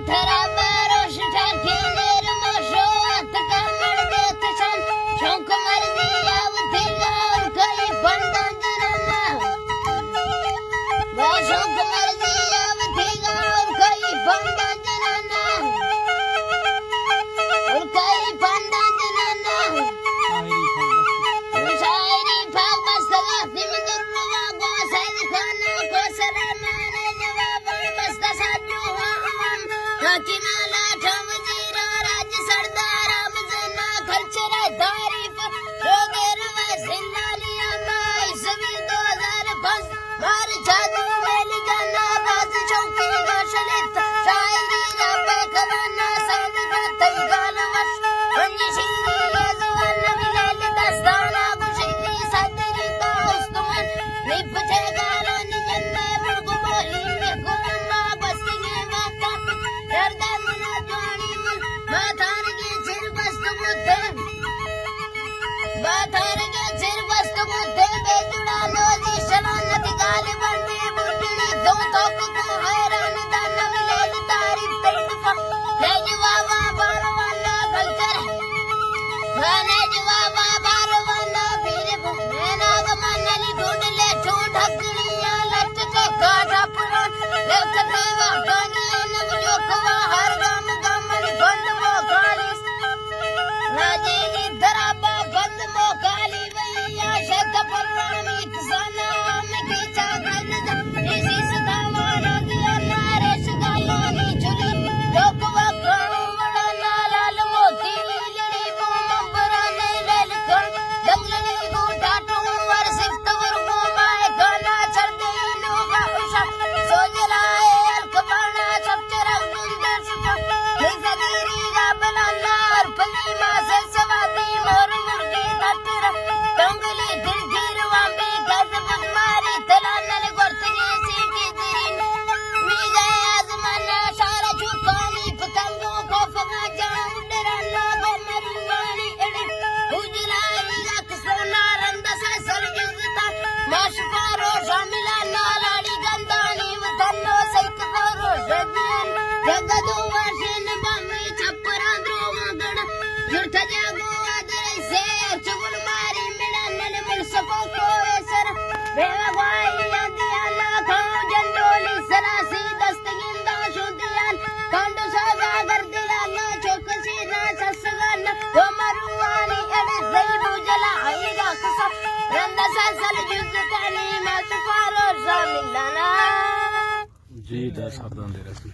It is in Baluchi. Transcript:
ترا باروش ٹاکے نیر مشو ات کا مڑ دیت شان، شوق مرضی آوتی گاؤ کئی پندان جنانا۔ ما شوق مرضی آوتی گاؤ کئی پندان جنانا۔ کئی پندان جنانا۔ شاعری پاک بستگا سمندر روا گو سید خانہ کو سلیمان جواب بست سجو عوام۔ حکیم لاٹھا وزیرا راج سردارا مزنا کلچر تعریف۔ شوگر و زندانی اما عیسوی دو ہزار پانچ۔ مار جادو میل جانا باز چوکی گوشلت۔ شاعری را پیکوانا سید تئی گال وش۔ منی شیری زوان نبی لیل دستانا گوشنی صدری تا استمان۔ نی پچے گالانی جنہ برگو بولی نی گوما بستگی وقت۔ دردہ منا جوانی من ماتارگی چیر بست بوتے۔ باتارگے چیر بست بوتے بے جڑا نوزی شلانت گالبان بے بوٹنی دو توک کو حیران دان ملے تعریف تیت فا۔ نجوا وا باروانا گلتر۔ نجوا وا باروانا پیر بو۔ مینا گمان نلی ڈونڈ لے چون ڈھکنی یا لٹ کے کاٹا پران۔ لکھتے وقتانی انو جو کوا ہر گام گام نی بند مو کالیس۔ راجینی درابا بند موکالی ویا شت پرانی کسانا مکی چاکن دا۔ اسی ستاوانا دیا نارش گالانی چلی۔ لوک وکانو وڑا نالال موتی ویلڑی بو ممبرانے لیلکن۔ دنگلڑی گو ڈاٹو ور سفت ور گو مائے گانا چردی نو گا خوشا۔ سوجلائے الکبانا چپ چرگ دندر شتا۔ نزدیری گا بلانا ار پلی ما سر سواتی مور مرگی تاتر۔ تنگلی دل گیر وان بی گز بز ماری تلا نل گورتگی سیٹی دیرین۔ می گئے آزمان شار چوکانی پتنگو کو فگا جان ڈرانا گو مروانی اڑی۔ اجلائی گا سونا رند سا سر جزتا۔ ماش پارو شاملا نالاڑی گندانی وطن نو سیک پارو شدین۔ جگدو واشین بامی چپران درو گڑ۔ جڑت جاگو آدر سیر چگل ماری مڑا نل مل سکو کوئے سر۔ بیوہ گوائی آدیا نا کھاؤ جنڈولی سلاسی دست گندا شدیان۔ کانڈو سازا گردی لالا چوک سینا سسگان۔ و مروانی اڑے زئی بوجلا آئی گا کسا۔ رند سلسل جزتانی ما سفارو شاملانا۔ جی، دس ہردان دے رسی۔